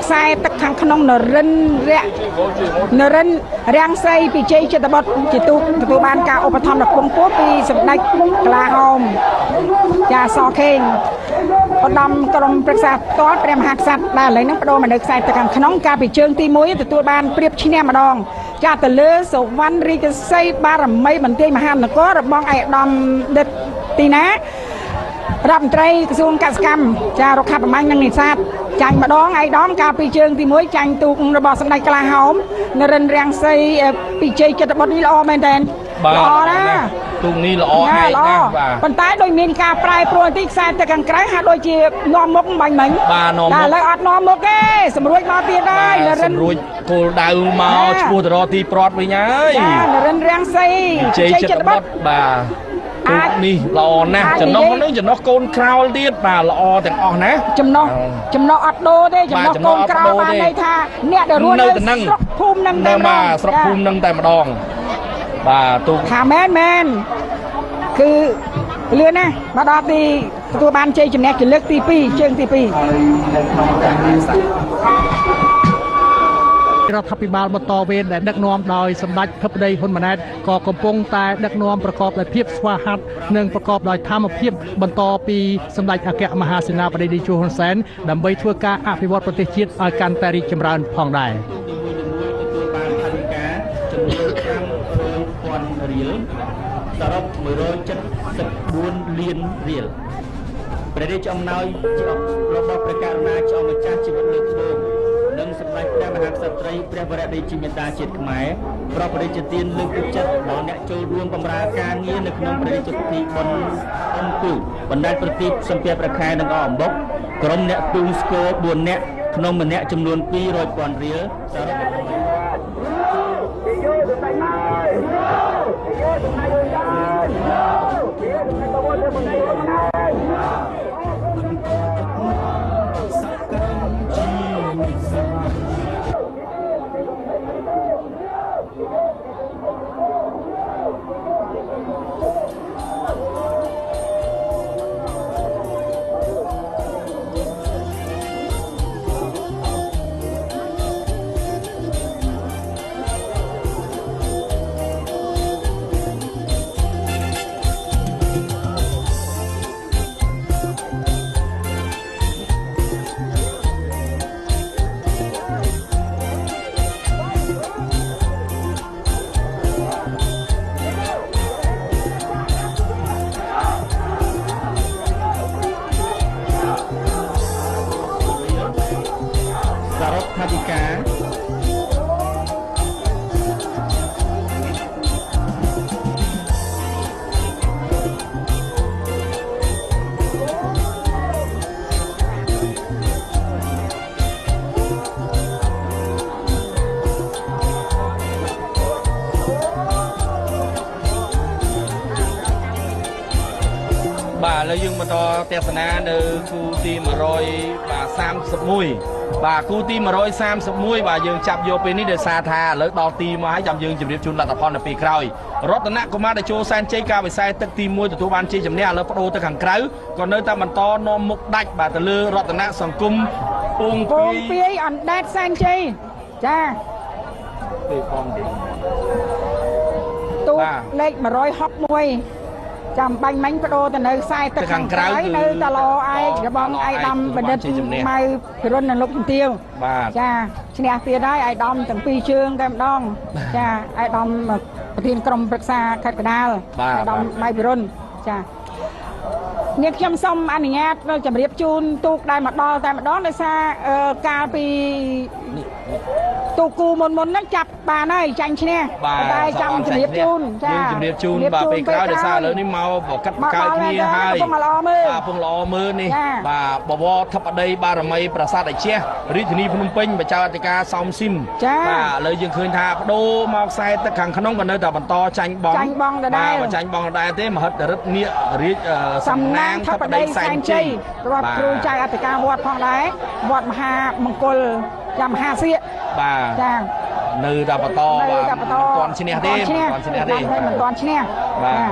ខ្សែទឹកខាងក្នុងនរិនរៈនរិនរាំងសីពីជ័យចិត្តបុត្រជាទូកទទួលបានការឧបត្ថម្ភដ៏ខ្ពង់ខ្ពស់ពីសម្ដេចកលាហោមចាសខេងឧត្តមក្រុមប្រឹក្សាផ្ទាល់ព្រះមហាក្សត្រដែលឥឡូវហ្នឹងបដូរមកនៅខ្សែទឹកខាងក្នុងកាលពីជើងទី1ទទួលបានព្រៀបឈ្នះម្ដងចាទៅលើសវណ្ណរាជសីបារមីបន្ទាយមហានគររបស់ឯកឧត្តមដិតទីណារដ្ឋមន្ត្រីក្រសួងកសិកម្មចារុក្ខាប្រមាញ់និងនេសាទចាញ់ម្ដងឯកឧត្តមកាលពីជើងទី1ចាញ់ទូករបស់សម្ដេចក្លាហោមនរិនរាំងសីពីជ័យចិត្តបុត្រនេះល្អមែនតើ បាទ ល្អណាស់ ទូកនេះល្អឯកណាស់បាទ ប៉ុន្តែដូចមានការប្រែប្រួលទីខ្សែទឹកខាងក្រៅហាក់ដូចជានាំមុខបាញ់មិញ បាទនាំ តែ មុខ ឥឡូវអត់នាំមុខទេសម្រួចមកទៀតហើយនរិន សម្រួចគោលដៅមកឆ្ពោះទៅរកទីប្រត់វិញហើយ ចានរិនរាំងសី ជ័យចិត្តបុត្របាទទូកនេះល្អណាស់ចំណុះនឹងចំណុះកូនក្រោលទៀតបាទល្អទាំងអស់ណា ចំណុះចំណុះអត់ដូរទេចំណុះ បាទចំណុះ កូនក្រោល អត់ដូរទេ បានន័យថាអ្នកដែលរស់នៅ នៅតែនឹង ស្រុកភូមិនឹងតែ នៅ ម្ដង បាទស្រុកភូមិនឹងតែម្ដងបាទទូក ថាមែនមែនគឺលឿនណាស់មកដល់ទីទទួលបានជ័យជំនះជាលើកទី2ជើងទី2 រដ្ឋាភិបាលបន្តវេនដែលដឹកនាំដោយសម្ដេចធិបតីហ៊ុនម៉ាណែតក៏កំពុងតែដឹកនាំប្រកបដោយភាពស្វាហាប់និងប្រកបដោយធម៌ភាពបន្តពីសម្ដេចអគ្គមហាសេនាបតីតេជោហ៊ុនសែនដើម្បីធ្វើការអភិវឌ្ឍប្រទេសជាតិឲ្យកាន់តែរីកចម្រើនផងដែរ ទទួលបានថវិកាចំនួន500,000រៀលសរុប174លានរៀលព្រះរាជអំណោយរបស់ព្រះករុណាចောင်းម្ចាស់ជីវិតលើត្បូងនិងសម្ដេចព្រះមហាក្សត្រីព្រះវររាជមេតាជាតិខ្មែរប្រពរាជទានលើកទឹកចិត្តដល់អ្នកចូលរួមបម្រើការងារនៅក្នុងព្រះរាជពិធីបុណ្យអង្គូបណ្ដាលប្រទីបសំពះប្រខែនិងអអំបុកក្រុមអ្នកទូងស្គរ4នាក់ក្នុងម្នាក់ចំនួន200,000រៀលសរុប សរុបថវិកា បាទឥឡូវយើងបន្តទស្សនានៅគូទី100បាទ31បាទគូទី131បាទយើងចាប់យកពេលនេះដោយសារថាឥឡូវដល់ទីមកហើយចាំយើងជម្រាបជូនលទ្ធផលនៅពេលក្រោយរតនកុមារតេជោសែនជ័យការវិស័យទឹកទី1ទទួលបានជ័យជំនះឥឡូវបដូរទៅខាងក្រៅក៏នៅតែបន្តនាំមុខដាច់បាទទៅលើរតនសង្គមពង ពង ពី ពាយអណ្ដែតសែនជ័យចា ទេផងទេ ទូក បាទ លេខ161ចាំបាញ់មិញបដូរទៅនៅខ្សែទឹកខាងក្រៅនៅតឡឯករបស់ឯកឧត្តមបណ្ឌិតម៉ៅពិរុននិងលោកជំទាវ បាទ ចាឈ្នះទៀតហើយឯកឧត្តមទាំងពីរជើងតែម្ដងចាឯកឧត្តមប្រធានក្រុមប្រឹក្សាខេត្តកណ្ដាល បាទ ឯកឧត្តមម៉ៅពិរុនចានាងខ្ញុំសូមអនុញ្ញាតជម្រាបជូនទូកដែលមកដល់តែម្ដងដោយសារកាលពីទូកគូមុនមុនហ្នឹងចាប់បានហើយចាញ់ឈ្នះ បាទ តែចាំជម្រាបជូនចា យើងជម្រាបជូនបាទពេលក្រោយដោយសារឥឡូវនេះមកបកាត់បកើគ្នាហើយ កំពុងល្អមើល បាទពងល្អមើលនេះ ចា បាទបវរធិបតីបារមីប្រាសាទអាជះរាជធានីភ្នំពេញបច្ចៅអធិការសោមស៊ីម ចា បាទឥឡូវយើងឃើញថាបដូរមកខ្សែទឹកខាងក្នុងក៏នៅតែបន្តចាញ់បង ចាញ់បងដដែល បាទបើចាញ់បងដដែលទេមហិទ្ធិឫទ្ធិនាគរាជ សំណាងធិបតីសែនជ័យរបស់គ្រូចៅអធិការវត្តផងដែរវត្តមហាមង្គលចាំមហាសៀក បាទ ចា នៅតែបន្ត នៅ បាទ តែបន្ត មិនទាន់ឈ្នះទេ មិន មិនទាន់ឈ្នះទេ មិនទាន់ឈ្នះ បាទ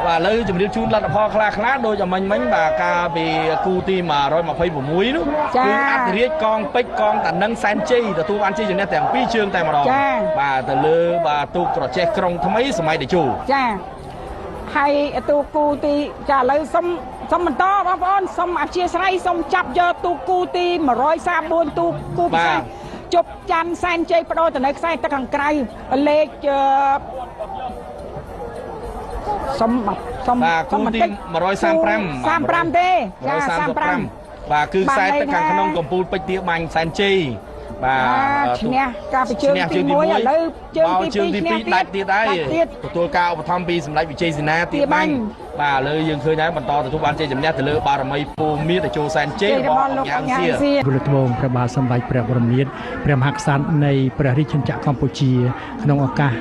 ចា បាទឥឡូវជម្រាបជូនលទ្ធផលខ្លះខ្លះដូចអមិញមិញបាទកាលពីគូទី126នោះ ចា គឺអធិរាជកងពេជ្រកងតានឹងសែនជ័យទទួលបានជ័យជំនះទាំងពីរជើងតែម្ដង ចា បាទទៅលើបាទទូកក្រចេះក្រុងថ្មីសម័យតេជោ ចាហើយទូគូទីចាឥឡូវសុំសុំបន្តបងប្អូនសុំអធិស្ឋានសុំចាប់យកទូគូទី134ទូគូពិសេសជប់ច័ន្ទសែនជ័យបដូរទៅនៅខ្សែទឹកខាងក្រៅលេខអឺសុំសុំ បាទគូទី សុំបន្តិច 135 35ទេចា35 បាទគឺខ្សែទឹកខាងក្នុង បាទ កំពូលពេជ្រទាបាញ់សែនជ័យបាទ បាទឈ្នះកាលពីជើងទី1ឥឡូវជើង មក ទី ជើងទី 2ឈ្នះ 2ដាច់ទៀតហើយ ដាច់ទៀត ទទួលការឧបត្ថម្ភពីសម្ដេចវិជ័យសេនាទាបាញ់ ទាបាញ់ បាទឥឡូវយើងឃើញហើយបន្តទទួលបានជ័យជំនះទៅលើបារមីពូមៀតជោសែនជ័យរបស់ លោក អង្គ អញ្ញា ញាសៀ សៀ ពលត្បូងព្រះបាទសម្ដេចព្រះបរមនាថព្រះមហាក្សត្រនៃព្រះរាជាណាចក្រកម្ពុជា ក្នុងឱកាស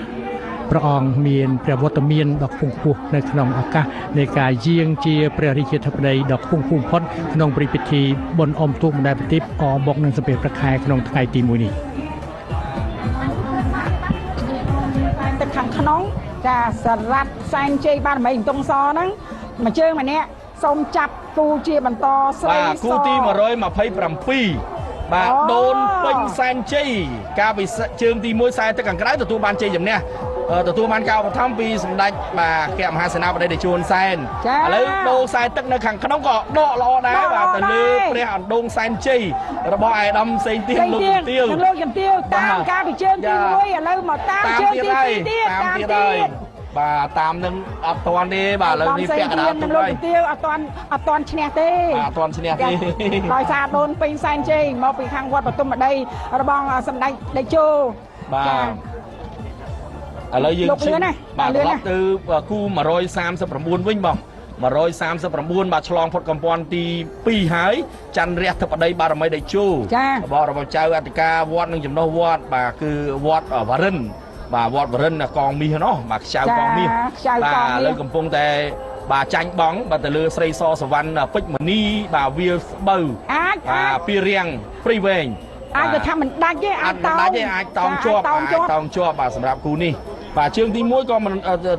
ព្រះអង្គមានព្រះវត្តមានដ៏ខ្ពង់ខ្ពស់នៅក្នុងឱកាសនៃការយាងជាព្រះរាជាធិបតីដ៏ខ្ពង់ខ្ពស់បំផុតក្នុងព្រះពិធីបុណ្យអុំទូកបណ្ដែតប្រទីបអមបុកនិងសំភារព្រះខែក្នុងថ្ងៃទី1នេះ ទឹកខាងក្នុងចាសារ៉ាត់សែនជ័យបារមីកំតុងសហ្នឹងមួយជើងម្នាក់សូមចាប់គូជាបន្តស្រី បាទគូ ស ទី127បាទ អូ ដូនពេញសែនជ័យកាលពីជើងទី1ខ្សែទឹកខាងក្រៅទទួលបានជ័យជំនះទទួលបានការឧបត្ថម្ភពីសម្ដេចបាទគណៈមហាសេនាបតីតេជោហ៊ុនសែន ចា ឥឡូវដូរខ្សែទឹកនៅខាងក្នុងក៏ដកល្អដែរ ដកល្អ បាទទៅលើ ដែរ ព្រះអណ្ដូងសែនជ័យរបស់ឯកឧត្តមសេងទៀង សេង លោក ទៀង ជំទាវ និងលោកជំទាវតាម បាទ កាលពីជើងទី ចា 1ឥឡូវមកតាមជើងទី2ទៀត តាម តាម ទៀតហើយ ទៀត បាទតាមនឹងអត់តាន់ទេបាទឥឡូវនេះពាក់កណ្ដាល នឹង ទុកហើយ លោកជំទាវអត់តាន់អត់តាន់ឈ្នះទេ បាទអត់ទាន់ឈ្នះទេ ដោយសារដូនពេញសែនជ័យមកពីខាងវត្តបទុមដីរបស់សម្ដេចតេជោ បាទឥឡូវយើង លោកលឿនណាស់ បាទ លឿនណាស់ ត្រឡប់ទៅគូ139វិញបង139បាទឆ្លងផុតកម្ពន្ធទី2ហើយច័ន្ទរះធិបតីបារមីតេជោ ចា របស់របស់ចៅអធិការវត្តនិងចំណុះវត្តបាទគឺវត្តវរិនបាទវត្តវរិនកងមាសណោះបាទខ្ចៅកងមាស ខ្ចៅកងមាស បាទឥឡូវកំពុងតែបាទចាញ់បងបាទទៅលើស្រីសសវណ្ណពេជ្រមនីបាទវាលស្បូវ អាច បាទពីរៀងព្រៃវែង អាចទៅថាមិនដាច់ទេ អាច អាចតោង មិនដាច់ទេអាចតោងជាប់ តោងជាប់ អាចតោងជាប់បាទសម្រាប់គូនេះបាទជើងទី1ក៏មិន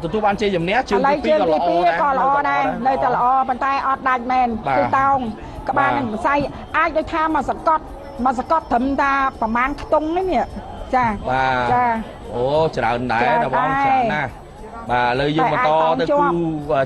ទទួលបានជ័យជំនះជើ ឥឡូវ ងទី ជើង 2ក៏ ទី ល្អដែរ 2ក៏ល្អដែរនៅតែល្អប៉ុន្តែអត់ដាច់មែន បាទ គឺតោងក្បាល បាទ នឹងម្សៃអាចដូចថាមកសកត់មកសកត់ត្រឹមតាប្រមាណខ្ទង់នេះនេះចា បាទ ចា អូច្រើនដែរ ច្រើន ដល់បង ដែរ ច្រើនណាស់បាទឥឡូវយើង តែ បន្ត អាចតោង ទៅ ជាប់ គូ